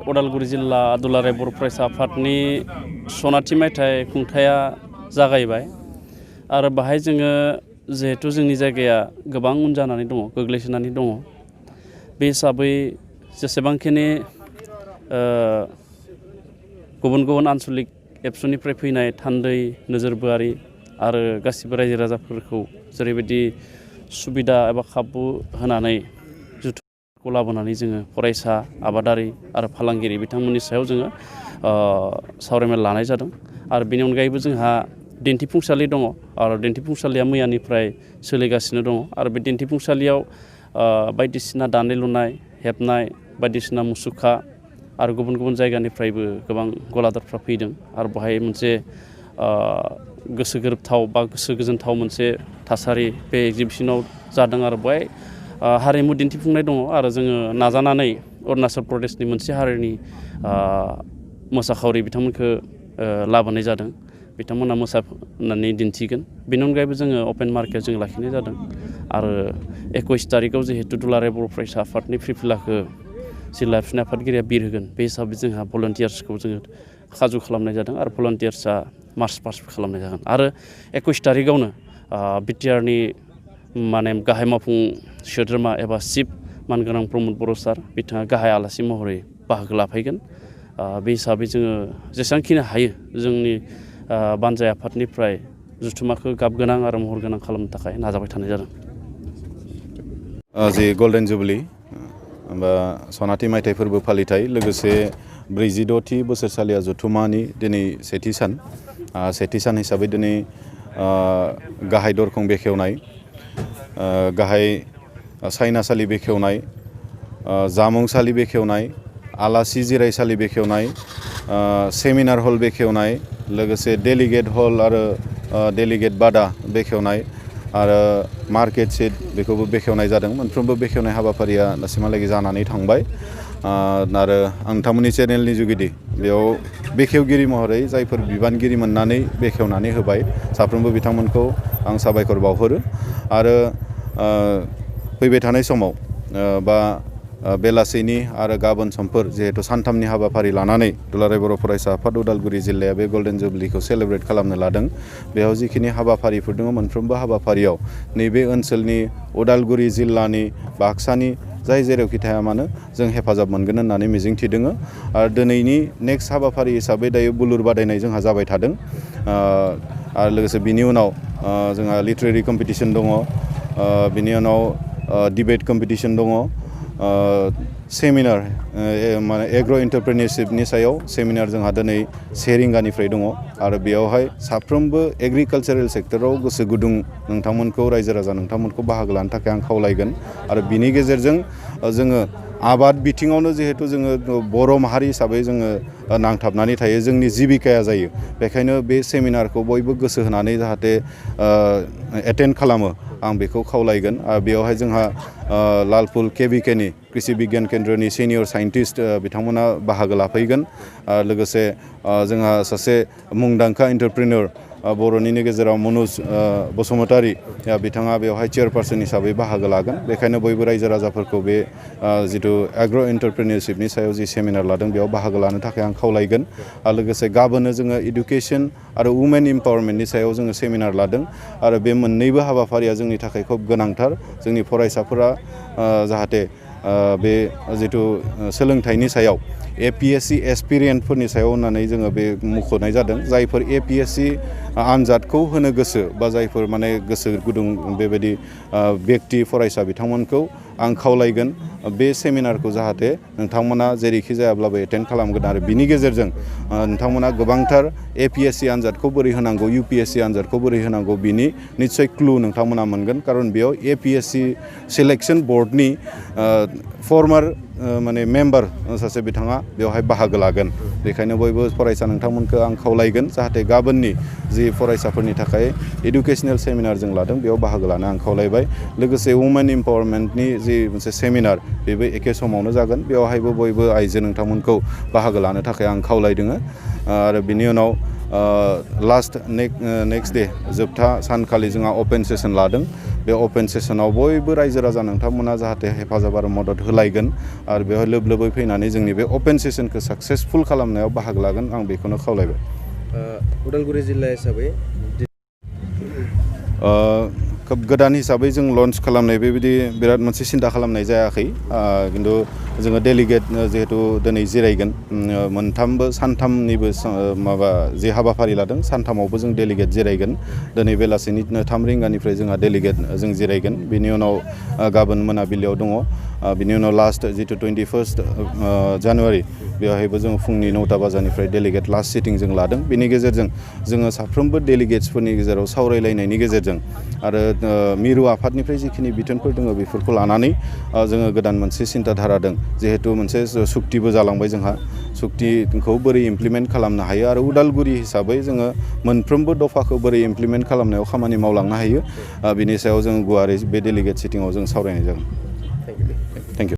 उदालगुरि जिल्ला दुलाराय बर' फरायसा आफादनि सनाथि मायथाइ खुंथाया जागायबाय आरो बाहाय जोङो जिहेथु जोंनि जायगाया गोबां उन जानानै दङ, गोग्लैसोनानै दङ। बे हिसाबै जेसेबांखिनि गुबुन गुबुन आन्सलिक एबसुनिफ्राय फैनाय थान्दै नोजोरबोआरि आरो गासिबो रायजो राजाफोरखौ जेरैबायदि सुबिदा एबा खाबु होनानै जुथुमखौ लाबोनानै जोङो फरायसा, आबादारि आरो फालांगिरि बिथांमोननि सायाव जोङो सावरायमेल लानाय जादों। आरो बेनि अनगायैबो जोंहा दिन्थिफुंसालि दङ आरो दिन्थिफुंसालिया मैयानिफ्राय सोलिगासिनो दङ आरो बे दिन्थिफुंसालियाव बायदिसिना दानाय लुनाय, हेबनाय, बायदिसिना मुसुखा आरो गुबुन गुबुन जायगानिफ्रायबो गोबां गलादारफ्रा फैदों आरो बेहाय मोनसे गोसो गोरोबथाव बा गोसो गोजोनथाव मोनसे थासारि बे एग्जिबिसनाव जादों आरो बेहाय हारिमु दिन्थिफुंनाय दङ आरो जोङो नाजानानै अरुणाचल प्रदेशनि मोनसे हारिनि मोसाखावरि बिथांमोनखौ लाबोनाय जादों। बिथांमोना मोसानानै दिन्थिगोन। बेनि अनगायैबो जोङो अपेन मार्केट जों लाखिनाय जादों आरो 21 तारिखआव जिहेतु दुलाराय बर' फरायसा आफादनि फिरफिलाखौ जिल्ला एबसुनि आफादगिरिया बिरहोगोन, बे हिसाबै जोंहा भलन्टियार्सखौ जोङो खाजु खालामनाय जादों आरो भलन्टियार्सआ मार्च पास्ट खालामनाय जागोन। आरो 21 तारिखआवनो बिटिआरनि माने गाहाय मावफुं सोद्रोमा एबा चिफ मानगोनां प्रमद बर' सार बिथाङा गाहाय आलासि महरै बाहागो लाफैगोन। बे हिसाबै जोङो जेसेबांखिनि हायो जोंनि बानजाय आफादनिफ्राय जुथुमाखौ गाब गोनां आरो महर गोनां खालामनो थाखाय नाजाबाय थानाय जादों। जि गल्डेन जुबली बा सनाथि मायथाइ फोरबो फालिथाय लोगोसे 46थि बोसोरसालिया जथुम्मानि दिनै सेथि सान हिसाबै दिनै गाहाय दरखं बेखेवनाय, गाहाय सायनासालि बेखेवनाय, जामुंसालि बेखेवनाय, आलासि जिरायसालि बेखेवनाय, सेमिनार हल बेखेवनाय, लोगोसे डेलिगेट हल आरो डेलिगेट बादा बेखेवनाय आरो मार्केट सिट बेखौबो बेखेवनाय जादों। मोनफ्रोमबो बेखेवनाय हाबाफारिया दासिमहालागै जानानै थांबाय आरो नोंथांमोननि चेनेलनि जुगिदि बेयाव बेखेवगिरि महरै जायफोर बिबानगिरि मोननानै बेखेवनानै होबाय साफ्रोमबो बिथांमोनखौ आं साबायखर बावहरो आरो फैबाय थानाय समाव बा बेलासिनि आरो गाबोन समफोर जिहेतु सानथामनि हाबाफारि लानानै दुलाराय बर' फरायसा आफाद उदालगुरि जिल्लाया बे गल्डेन जुबलीखौ सेलेब्रेट खालामनो लादों। बेयाव जिखिनि हाबाफारिफोर दङ मोनफ्रोमबो हाबाफारियाव नैबे ओनसोलनि उदालगुरि जिल्लानि बाक्सानि जाय जेरावखि थाया मानो जों हेफाजाब मोनगोन होननानै मिजिंथिदों। आरो दिनैनि नेक्स्ट हाबाफारि हिसाबै दायो बुलुर बादायनाय जोंहा जाबाय थादों आरो लोगोसे बिनि उनाव जोंहा लिटारेरि कम्पिटिसन दङ, बिनि उनाव डिबेट कम्पिटिसन दङ, सेमिनार माने एग्र' एन्टारप्रेनियरशिपनि सायाव सेमिनार जोंहा दिनै 1 रिंगानिफ्राय दङ आरो बेयावहाय साफ्रोमबो एग्रिकालचारेल सेक्टराव गोसो गुदुं नोंथांमोनखौ रायजो राजा नोंथांमोनखौ बाहागो लानो थाखाय आं खावलायगोन। आरो बिनि गेजेरजों जोङो आबाद बिथिङावनो जिहेतु जोङो बर' माहारि हिसाबै जोङो नांथाबनानै थायो, जोंनि जिबिकाया जायो। बेखायनो बे सेमिनारखौ बयबो गोसो होनानै जाहाथे एटेन्ड खालामो आं बेखौ खावलायगोन। बेयावहाय जोंहा लालपुल केबिकेनि कृषि बिगियान केन्द्रनि सिनियर साइन्टिस्ट बिथांमोना बाहागो लाफैगोन। लोगोसे जोंहा सासे मुंदांखा एन्टारप्रिनर बर'निनो गेजेराव मनज बसुमतारी बिथाङा बेवहाय चेयारपारसन हिसाबै बाहागो लागोन। बेखायनो बयबो रायजो राजाफोरखौ बे जिथु एग्र' एन्टारप्रेनियरशिपनि सायाव जि सेमिनार लादों बेयाव बाहागो लानो थाखाय आं खावलायगोन। आरो लोगोसे गाबोननो जोङो इडुकेसन आरो वुमेन इम्पावारमेन्टनि सायाव जोङो सेमिनार लादों आरो बे मोननैबो हाबाफारिया जोंनि थाखाय खोब गोनांथार। जोंनि फरायसाफोरा जाहाथे बे जिथु सोलोंथाइनि सायाव APSC एसपिरियेन्टफोरनि सायाव होननानै जोङो बे मुंख'नाय जादों। जायफोर APSC आनजादखौ होनो गोसो बा जायफोर माने गोसो गुदुं बेबायदि व्यक्ति फरायसा बिथांमोनखौ आं खावलायगोन बे सेमिनारखौ जाहाथे नोंथांमोना जेरैखि जायाब्लाबो एटेन्ड खालामगोन आरो बिनि गेजेरजों नोंथांमोना गोबांथार APSC आनजादखौ बोरै होनांगौ, UPSC आनजादखौ बोरै होनांगौ बिनि निस्सय क्लु नोंथांमोना मोनगोन। खारन बेयाव APSC सिलेक्सन बर्डनि फर्मार माने मेम्बार सासे बिथाङा बेवहाय बाहागो लागोन। बेखायनो बयबो फरायसा नोंथांमोनखौ आं खावलायगोन जाहाथे गाबोननि जि फरायसाफोरनि थाखाय इडुकेसनेल सेमिनार जों लादों बेयाव बाहागो लानो आं खावलायबाय। लोगोसे वुमेन इम्पावारमेन्टनि जि मोनसे सेमिनार बेबो एखे समावनो जागोन। बेवहायबो बयबो आइजो नोंथांमोनखौ बाहागो लानो थाखाय आं खावलायदों। आरो बिनि उनाव लास्ट नेक्स्ट डे जोबथा सानखालि जोंहा अपेन सेसन लादों बे अपेन सेसनाव बयबो रायजो राजा नोंथांमोना जाहाथे हेफाजाब आरो मदद होलायगोन आरो बेवहाय लोब लोबै फैनानै जोंनि बे अपेन सेसनखौ साक्सेसफुल खालामनायाव बाहागो लागोन आं बेखौनो खावलायबाय उदालगुरि जिल्ला हिसाबै खोब गोदान हिसाबै जों लन्च खालामनाय बेबायदि बिराद मोनसे सिन्था खालामनाय जायाखै खिन्थु जोङो डेलिगेट जिहेतु दिनै जिरायगोन मोनथामबो सानथामनिबो माबा जे हाबाफारि लादों सानथामावबो जों डेलिगेट जिरायगोन दिनै बेलासिनि 3 रिंगानिफ्राय जोंहा डेलिगेट जों जिरायगोन बिनि उनाव गाबोन मोनाबिलियाव दङ बिनि उनाव लास्ट जितु 21 जानुवारि बेवहायबो जों फुंनि 9टा बाजानिफ्राय डेलिगेट लास्ट सिटिं जों लादों बेनि गेजेरजों जोङो साफ्रोमबो डेलिगेट्सफोरनि गेजेराव सावरायलायनायनि गेजेरजों आरो मिरु आफादनिफ्राय जिखिनि बिथोनफोर दङ बेफोरखौ लानानै जोङो गोदान मोनसे सिन्थाधारा दं जिहेतु मोनसे सुक्तिबो जालांबाय जोंहा सुक्तिखौ बोरै इमप्लिमेन्ट खालामनो हायो आरो उदालगुरि हिसाबै जोङो मोनफ्रोमबो दफाखौ बोरै इमप्लिमेन्ट खालामनायाव खामानि मावलांनो हायो बिनि सायाव जों गुवारै बे डेलिगेट सिटिङाव जों सावरायनाय जागोन